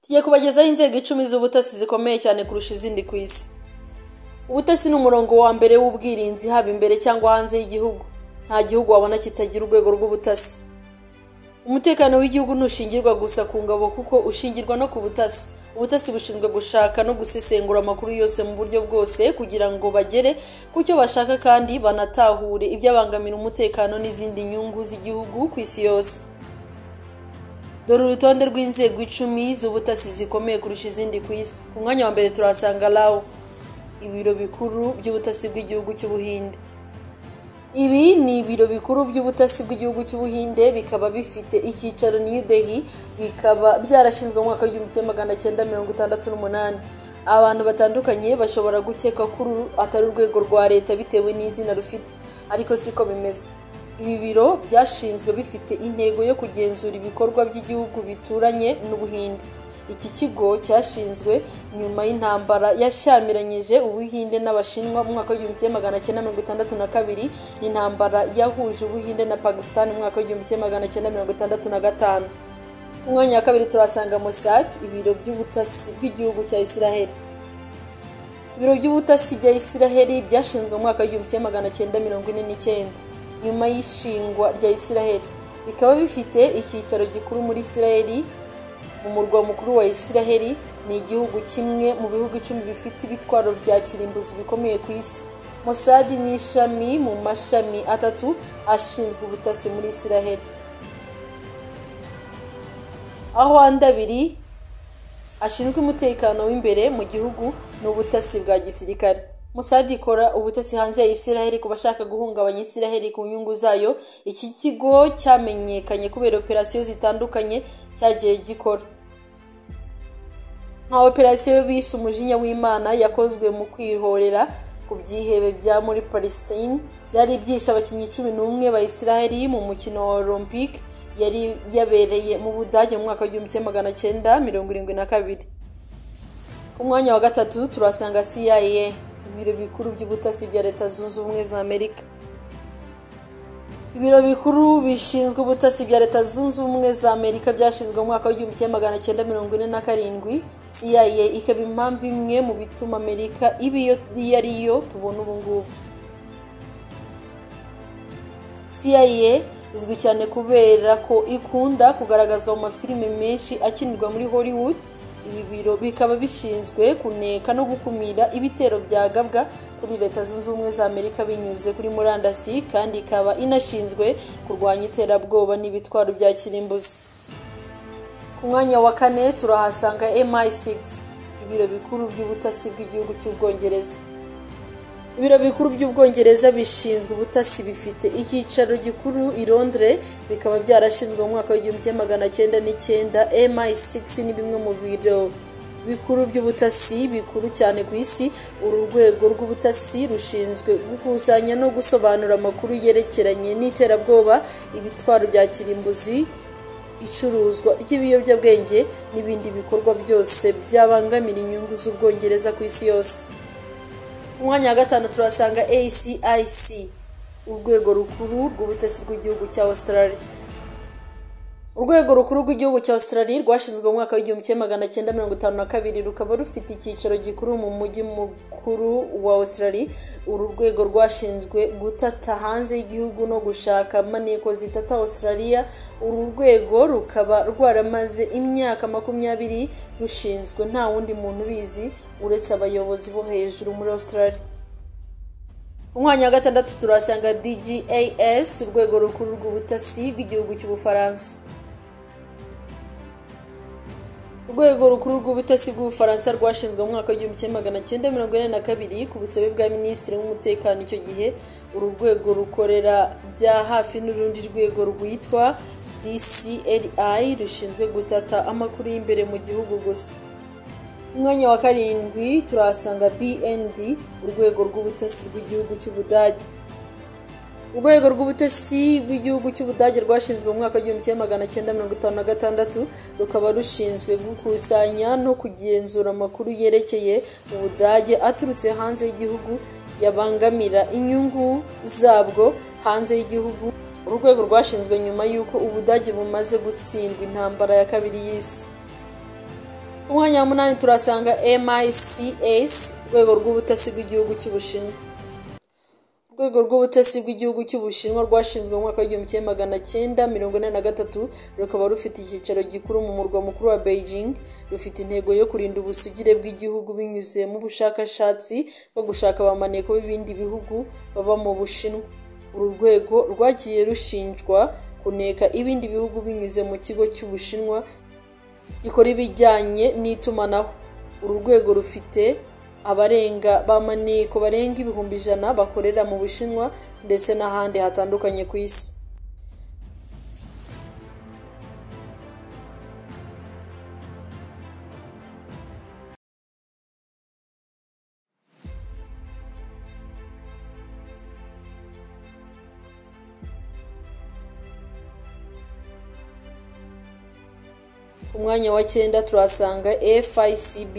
Tugiye kubagezaho inzego 10 z'ubutasi zikomeye cyane kurusha izindi ku isi. Ubutasi ni umurongo wa mbere w'ubwirinzi haba imbere cyangwa hanze y'igihugu. Nta gihugu wabona kitagira urwego rw'ubutasi. Umutekano w'igihugu ntushingirwa gusa ku ngabo kuko ushingirwa no ku butasi. Ubutasi bushinzwe gushaka no gusesengura amakuru yose mu buryo bwose kugira ngo bagere ku cyo bashaka kandi banatahure ibyabangamira umutekano n'izindi nyungu z'igihugu ku isi yose. Dore urutonde rw'inzego 10 z'ubutasi zikomeye kurusha izindi ku isi. Ku mwanya wa mbere turahasanga RAW, ibiro bikuru by'ubutasi bw'igihugu cy'Ubuhinde. Ibi ni ibiro bikuru by'ubutasi bw'igihugu cy'Ubuhinde, bikaba bifite icyicaro New Delhi, bikaba byarashinzwe mu mwaka w'1968. Abantu batandukanye bashobora gukeka ko uru atari urwego rwa leta bitewe n'izina rufite, ariko siko bimeze. Ibi biro byashinzwe bifite intego yo kugenzura ibikorwa by'igihugu bituranye n'Ubuhinde. Iki kigo cyashinzwe nyuma y'intambara yashyamiranyije Ubuhinde n'Abashinwa mu mwaka w'1962 n'intambara yahuje Ubuhinde na Pakistan mu mwaka w'1965. Ku mwanya wa kabiri turasanga Mossad, ibiro by'ubutasi bw'igihugu cya Israel. Ibiro by'ubutasi bya Israel byashinzwe mu mwaka w'1949 nyuma y'ishingwa rya Israel, bikaba bifite icyicaro gikuru muri Israel. Mu murwa mukuru wa Israel. Ni igihugu kimwe mu bihugu 10 bifite ibitwaro bya kirimbuzi bikomeye ku isi. Mossad ni ishami mu mashami 3 ashinzwe ubutasi muri Israel, aho andi 2 ashinzwe umutekano w'imbere mu gihugu n'ubutasi bwa gisirikare. Mossad ikora ubutasi hanze ya Israel ku bashaka guhungabanya Israel ku nyungu zayo. Iki kigo cyamenyekanye kubera operasiyo zitandukanye cyagiye gikora, nka operasiyo bise umujinya w'Imana yakozwe mu kwihorera ku byihebe bya muri Palestine byari byishe abakinnyi 11 ba Israel mu mukino wa Olympic yari yabereye mu Budage mu mwaka w'1972. Ku mwanya wa gatatu turasanga CIA, ibiro bikuru by'ubutasi bya Leta Zunze Ubumwe za Amerika. Ibiro bikuru bishinzwe ubutasi bya Leta Zunze Ubumwe za Amerika byashinzwe mu mwaka w'1947. CIA ikaba impamvu imwe mu bituma Amerika iba iyo ariyo tubona ubu ngubu. CIA izwi cyane kubera ko ikunda kugaragazwa mu mafilime menshi akinirwa muri Hollywood. Ibi biro bikaba bishinzwe kuneka no gukumira ibitero byagabwa kuri Leta Zunze Ubumwe za Amerika binyuze kuri murandasi, kandi ikaba inashinzwe kurwanya iterabwoba n'ibitwaro bya kirimbuzi. Ku mwanya wa kane turahasanga MI6, ibiro bikuru by'ubutasi bw'igihugu cy'Ubwongereza. Ibiro bikuru by'Ubwongereza bishinzwe ubutasi bifite icyicaro gikuru i Londres, bikaba byarashinzwe mu mwaka w'1909. MI6 ni bimwe mu biro bikuru by'ubutasi bikuru cyane ku isi. Uru rwego rw'ubutasi rushinzwe gukusanya no gusobanura amakuru yerekeranye n'iterabwoba, ibitwaro bya kirimbuzi, icuruzwa ry'ibiyobyabwenge n'ibindi bikorwa byose byabangamira inyungu z'Ubwongereza ku isi yose. Ku mwanya wa gatanu turasanga ACIC, urwego rukuru rw'ubutasi rw'igihugu cya Australia. Urwego rukuru rw'igihugu cya Australia rwashinzwe mu mwaka w'1952, rukaba rufite icyicaro gikuru mu mujyi mukuru wa Australia. Uru rwego rwashinzwe gutata hanze y'igihugu no gushaka maneko zitata Australia. Uru rwego rukaba rwaramaze imyaka 20 rushinzwe, nta wundi muntu ubizi uretse abayobozi bo hejuru muri Australia. Ku mwanya wa gatandatu turasanga DGAS, urwego rukuru rw'ubutasi bw'igihugu cy'Ubufaransa. Urwego rukuru rw'ubutasi bw'Ubufaransa rwashinzwe mu mwaka w'1942 ku busabe bwa Minisitiri w'Umutekano icyo gihe. Uru rwego rukorera bya hafi n'urundi rwego rwitwa DCLI rushinzwe gutata amakuru y'imbere mu gihugu gusa. Ku mwanya wa karindwi turahasanga BND, urwego rw'ubutasi rw'igihugu cy'Ubudage. Urwego rw'ubutasi bw'igihugu cy'Ubudage rwashinzwe mu mwaka w'1956, rukaba rushinzwe gukusanya no kugenzura amakuru yerekeye Ubudage aturutse hanze y'igihugu yabangamira inyungu zabwo hanze y'igihugu. Uru rwego rwashinzwe nyuma y'uko Ubudage bumaze gutsindwa intambara ya kabiri y'isi. Ku mwanya wa 8 turasanga MICS, urwego rw'ubutasi bw'igihugu cy'Ubushinwa. Urwego rw'ubutasi bw'igihugu cy'Ubushinwa rwashinzwe mu mwaka wa 1983, rukaba rufite icyicaro gikuru mu murwa mukuru wa Beijing. Rufite intego yo kurinda ubusugire bw'igihugu binyuze mu bushakashatsi bwo gushaka abamaneko b'ibindi bihugu baba mu Bushinwa. Uru rwego rwagiye rushinjwa kuneka ibindi bihugu binyuze mu kigo cy'Ubushinwa gikora ibijyanye n'itumanaho. Uru rwego rufite abarenga bamaneko barenga 100,000 bakorera mu Bushinwa ndetse n'ahandi hatandukanye ku isi. Ku mwanya wa 9 turasanga FICB,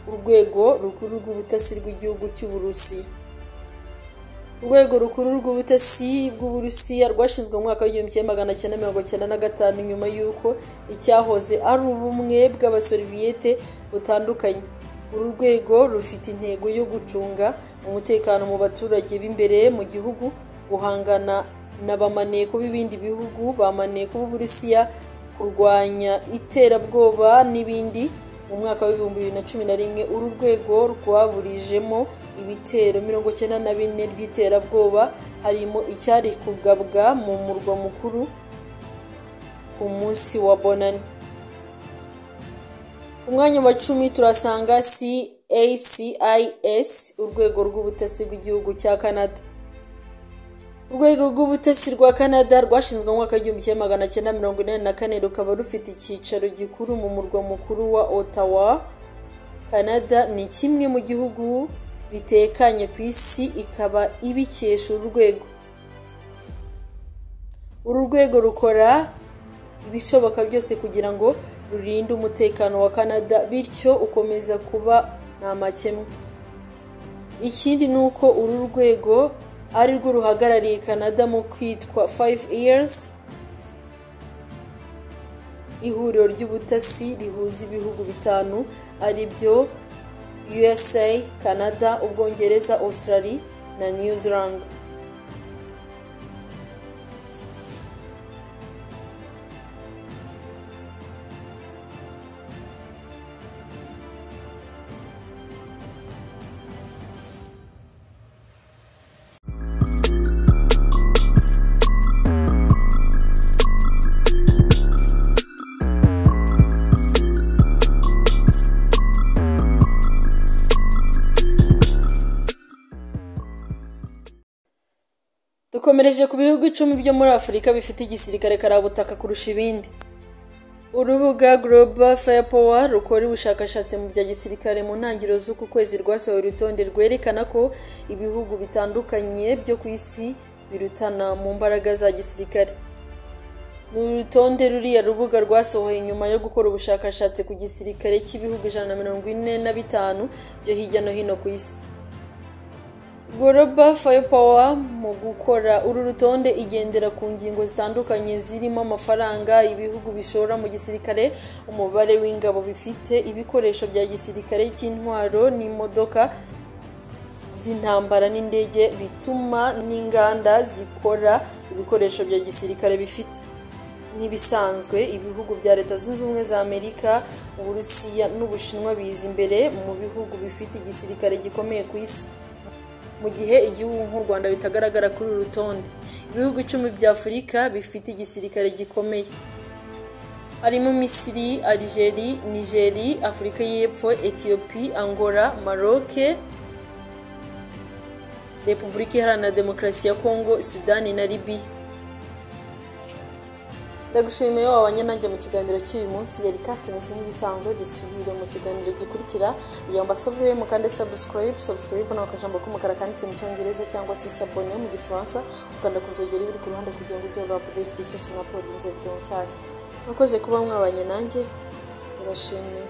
urwego rukuru rw'ubutasi rw'igihugu cy'Uburusiya. Urwego rukuru rw'ubutasi bw'Uburusiya rwashinzwe mu mwaka wa 1995 nyuma y'uko icyahoze ari ubumwe bw'Abasoviete butandukanye. Uru rwego rufite intego yo gucunga umutekano mu baturage b'imbere mu gihugu, guhangana n'abamaneko b'ibindi bihugu, bamaneko b'Uburusiya, kurwanya iterabwoba n'ibindi. Mu mwaka wa 2011 uru rwego rwaburijemo ibitero 94 by'iterabwoba, harimo icyari kugabwa mu murwa mukuru ku munsi wa Bonane. Ku mwanya wa 10 turasanga CACIS, urwego rw'ubutasi bw'igihugu cya Canada. Urwego rw'ubutasi rwa Canada rwashinzwe mu mwaka wa 1984, rukaba rufite icyicaro gikuru mu murwa mukuru wa Ottawa. Canada ni kimwe mu gihugu bitekanye ku isi, ikaba ibikesha uru rwego. Uru rwego rukora ibishoboka byose kugira ngo rurinde umutekano wa Canada, bityo ukomeza kuba nta makemwa. Ikindi ni uko uru rwego ari rwo ruhagarariye Canada mu kwitwa 5 Years, ihuriro ry'ubutasi rihuza ibihugu 5 ari byo USA, Canada, Ubwongereza, Australia na New Zealand. Dukomereje ku bihugu 10 byo muri Afurika bifite igisirikare karabutaka kurusha ibindi. Urubuga Global Firepower rukora ubushakashatsi mu bya gisirikare mu ntangiriro z'uku kwezi rwasohoye urutonde rwerekana ko ibihugu bitandukanye byo ku isi birutana mu mbaraga za gisirikare. Ni urutonde ruriya rubuga rwasohoye nyuma yo gukora ubushakashatsi ku gisirikare cy'ibihugu 145 byo hirya no hino ku isi. Global Firepower mu gukora uru rutonde igendera ku ngingo zitandukanye zirimo amafaranga ibihugu bishora mu gisirikare, umubare w'ingabo bifite, ibikoresho bya gisirikare cy'intwaro n'imodoka z'intambara n'indege bituma n'inganda zikora ibikoresho bya gisirikare bifite. Nk'ibisanzwe, ibihugu bya Leta Zunze Ubumwe za Amerika, Uburusiya n'Ubushinwa biza imbere mu bihugu bifite igisirikare gikomeye ku isi, mu gihe igihugu nk'u Rwanda bitagaragara kuri uru rutonde. Ibihugu 10 bya Afurika bifite igisirikare gikomeye harimo Misiri, Algeria, Niger, Afurika y'Epfo, Ethiopia, Angola, Maroc, Repubulika Iharanira Demokarasi ya Kongo, Sudani na Libya. Ndagushimiye wabanye nanjye mu kiganiro cy'uyu munsi. Yari Katness nk'ibisanzwe, dusubire mu kiganiro gikurikira. Iyo mbasabiye mukande subscribe na akajambo k'umukara kanditse mu Cyongereza cyangwa se s'abonner mu Gifaransa, ukanda ku nzogera iri ku ruhande kugira ngo ujye ubona update igihe cyose na uploadinze video nshyashya. Mwakoze kuba mwabanye nanjye, ndabashimiye.